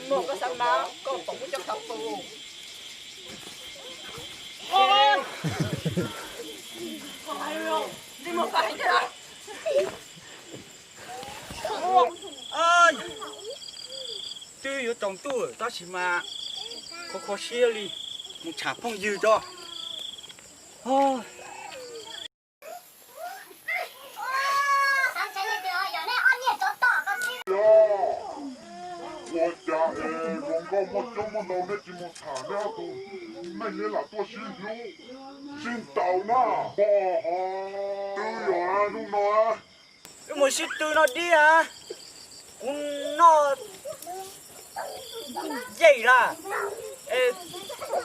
Muaj koj xav mas koj pom kuv cov khav pus. Twb yuav tsaus ntuj tab sis mas kho kho siab li mus tsham phooj ywg tso. Ua cas es hluas nkauj muaj coob muaj ntau neb tsis mus tham neb ob tug neeg neb lam tuaj sib hlub sib ntaus na? Pog, twb yog hnub no wb mus sib tw noj dib a, kuv noj yeej lawm,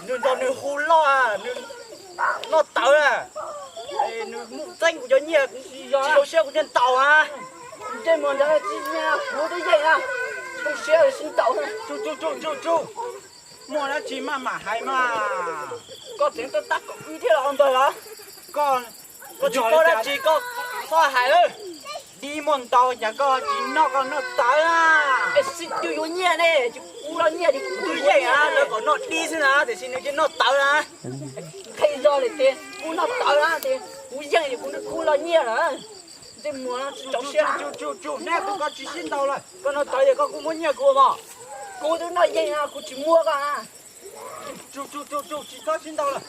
nws nrog nws hu loj, nws noj tawv lawm, nws mus txeeb kuv cov nyiaj, tsis zoo siab kuv thiaj ntaus a. Ntsej muag ntawd tsis zoo, kuv twb yeej a, zoo siab sib ntaus. Muaj dab tsi maj mam hais mas. Koj tseem tuaj tab kaum wb thiab los ntag los? Koj, koj tsis paub dab tsi koj txhob hais lawm. Dib muaj ntau cas koj tsis noj, koj noj tawv na. Es sib tw yuav nyiaj ne, tsis kuv los nyiaj ces kuv twb yeej a, lawv kom noj dib xwb na, tiam sis nws cia noj tawv na. Qhia zog lawm tias kuv noj tawv na, tias kuv yeej ces kuv twb kuv los nyiaj lawm. Ntsej muag tsis zoo siab. Neb tus koj tsis sib ntaus lawm, koj noj tawv ces koj kuj muab nyiaj kuv mog. Kuv twb noj yeej na, kuv tsis muab koj na. Tsis txhob sib ntaus lawm,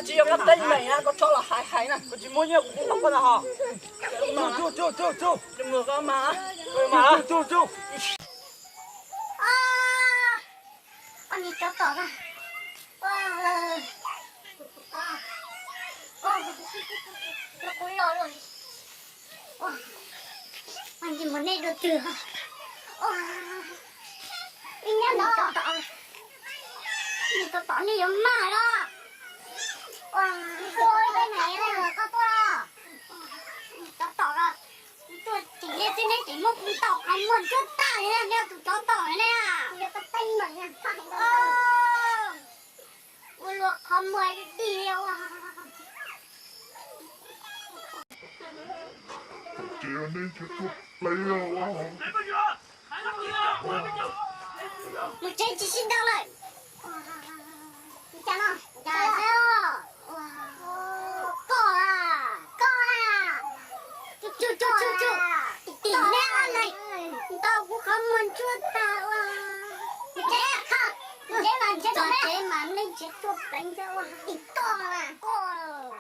tsis yog koj teeb meem na, koj txhob los hais hais na. Koj tsis muab nyiaj kuv kuv ntaus koj na ho. Ntsej muag koj mas. Koj niag tsov tom na. Ua, ua, ua, ntsej muag nej dua twg? Ua, ib nyab no, tsov tom, tsov tom nej yuav mag los. Ua, ua, ua, koj tuaj los. Tsov tom, tuaj tseem nej xwb neb tseem muab kuv ntaus qhov muag ntsuab tag li na, nej tus tsov tom ne. Ua luag qhov muag dig li ua. Mus tsev tsis sib ntaus lawm. Cas no, cas xwb os. Koj a, koj a. Tsu, tsu, tsu, tsu. Tim neb neeg ntaus kuv qhov muag ntsuab tag ua. Tsev, tsev mas, tsev mas, tsev mas, nej tsev tuaj pleev ua. Tim koj mas, koj.